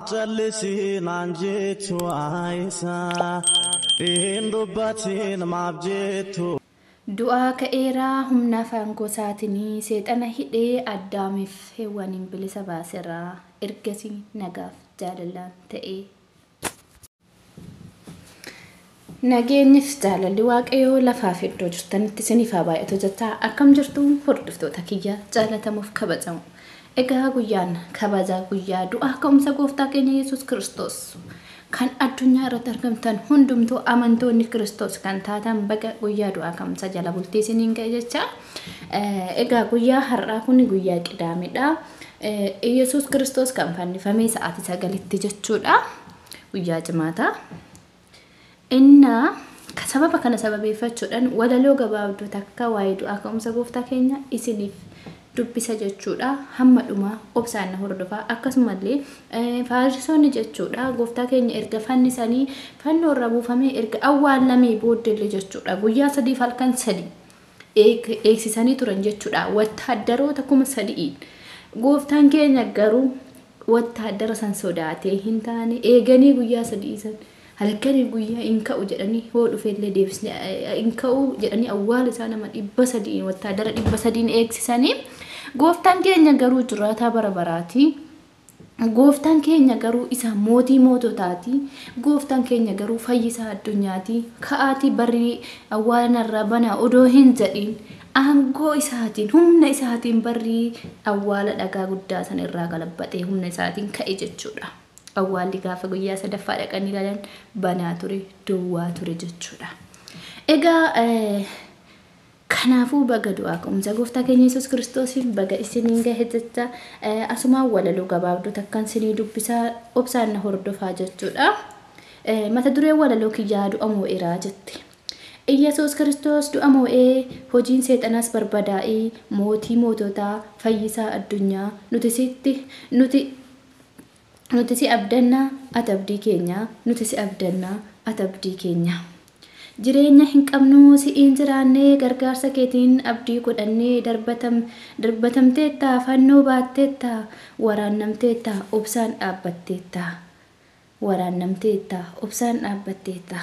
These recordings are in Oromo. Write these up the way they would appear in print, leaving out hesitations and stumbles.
Callisii naan jettu Ayisaa hin dubbatiin maaf jettu. Du'aa ka'eeraa humna afaan gosaatinii seexana hidhee Addaamiif Heewwaniin bilisa baaseraa ergasii nagaaf jaalalaan ta'ee. Nageenyiif jaalalli Waaqayyoo lafaaf iddoo jirtanitti isiniif haa baay'atu jechaa akkam jirtu hordoftoota kiyya jaalatamuuf kabajamu. Egaa guyyaan kabajaa guyyaa du'aa ka'umsa gooftaa keenya Yesuus Kiristoos kan addunyaa irratti argamtan hundumtuu amantoonni Kiristoos kan taatan baga guyyaa du'aa ka'umsa jala bultii isiniin ga'e jecha. Egaa guyyaa har'aa kun guyyaa Qidaamedha. Yesuus Kiristoos kan fannifame sa'aatii 9tti jechuudha. Guyyaa Jimaataa. Innaa sababa kana sababeeffachuudhaan walaloo gabaabduu takka waa'ee du'aa ka'umsa gooftaa keenya isiniif dubbisa jechuudha. Hamma dhumaa obsaan na hordofaa. Akkasumallee faarisoonni jechuudha gooftaa keenya erga fannisanii fannoo irra buufamee erga awwaalamee booddeellee jechuudha. Guyyaa 3 halkan 3 eegsisanii turan jechuudha. Wattaaddaroota 3000. Gooftaan keenya garuu wattaaddara san sodaatee hin taane eeganii guyyaa 3 san halkanii guyyaa hin ka'u jedhanii hoo dhufeellee deebisne hin ka'u jedhanii awwaala isaa nama 300 wattaaddara 300 eegsisanii gooftaan keenya garuu jiraataa bara baraati. Gooftaan keenya garuu isa mootii moototaati. Gooftaan keenya garuu fayyisaa addunyaati. Ka'aatii barrii awwaalanarraa banaa odoo hin jedhin aangoo isaatiin humna isaatiin barrii awwaala dhagaa guddaa san irraa galabbatee humna isaatiin ka'e jechuudha. Awwaalli gaafa guyyaa 3ffaa dhaqanii ilaalan banaa ture, duwwaa ture jechuudha. Egaa kanaafuu baga du'aa ka'umsa gooftaa keenya Yesuus Kiristoosiif baga isiniin gahe jecha asumaan walaloo gabaabduu takkaan isinii dubbisaa obsaan na hordofaa jechuudha. Mata dureen walaloo kiyyaa du'a moo'eeraa jette. Iyyasuus Kiristoos du'a moo'ee hojiin seexanaas barbadaa'ee mootii moototaa fayyisaa addunyaa nuti sitti nuti nuti si abdannaa ati abdii keenya nuti si abdannaa ati abdii keenya. Jireenya hin qabnu si'iin jiraannee gargaarsa keetiin abdii godhannee darbatamteetta fannoo baatteetta waraannamteetta obsaan dhaabbatteetta waraannamteetta obsaan dhaabbatteetta.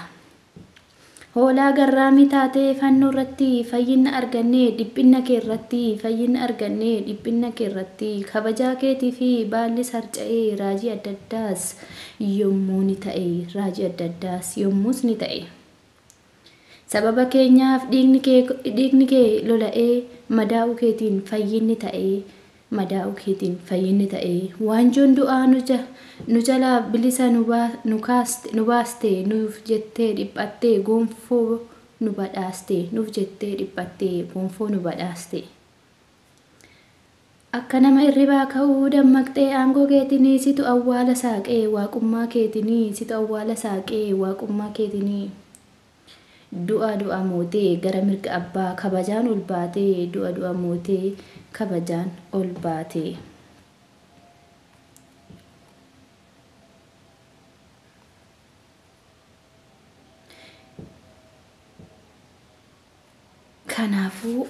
Hoolaa garraamii taatee fannoo irratti fayyina argannee dhiphinna kee irratti fayyina argannee dhiphinna kee irratti kabajaa keetii fi baalli sarca'ee raajii adda addaas yommuu ni ta'e raajii adda addaas yommus ni ta'e. Sababa keenyaaf dhiigni kee lola'ee madaa'uu keetiin fayyinni ta'ee madaa'uu keetiin fayyinni ta'ee waanjoon du'aa nu jalaa bilisa nu baaste nuuf jettee dhiphattee gonfoo nu badhaaste nuuf jettee dhiphattee gonfoo nu badhaaste. Akka nama hirribaa ka'uu dammaqxee aangoo keetinii situ awwaala saaqee waaqummaa keetinii situ awwaala saaqee waaqummaa keetinii. Du'a du'a mootee gara mirga abbaa kabajaan ol baatee du'a du'a mootee kabajaan ol baatee. Kanaafuu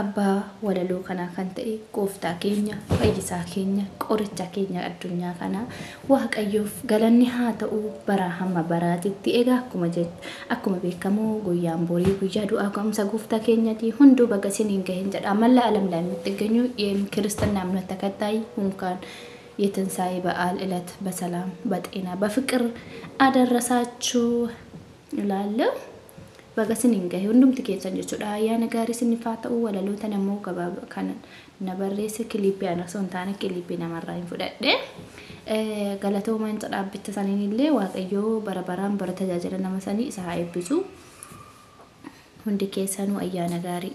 abbaa walaloo kanaa kan ta'e gooftaa keenya fayyisaa keenya qoricha keenya addunyaa kanaa Waaqayyoof galanni haa ta'u bara hamma baraatitti. Egaa akkuma beekamu guyyaan borii guyyaa du'aa ka'umsa gooftaa keenyaati. Hunduu baga isiniin gahin jedha. መላ ዓለም ላይ የምትገኙ የክርስትና እምነት ተከታይ እንኳን የትንሣኤ በዓል ዕለት በሰላም በጤና በፍቅር አደረሳችሁ እላለሁ። Baga isiniin gahe hundumti keessan jechuudha. Ayyaana gaarii isiniif haa ta'u. Walaloota namoo gabaabaa kana na barreesse kiliippii ana osoo hin taane kiliippii namarraa hin fudhadhe. Galatoomaan dhaabbicha saniin illee Waaqayyoo bara baraan bara tajaajila nama sanii isa haa eebbisu. Hundi keessanuu ayyaana gaarii.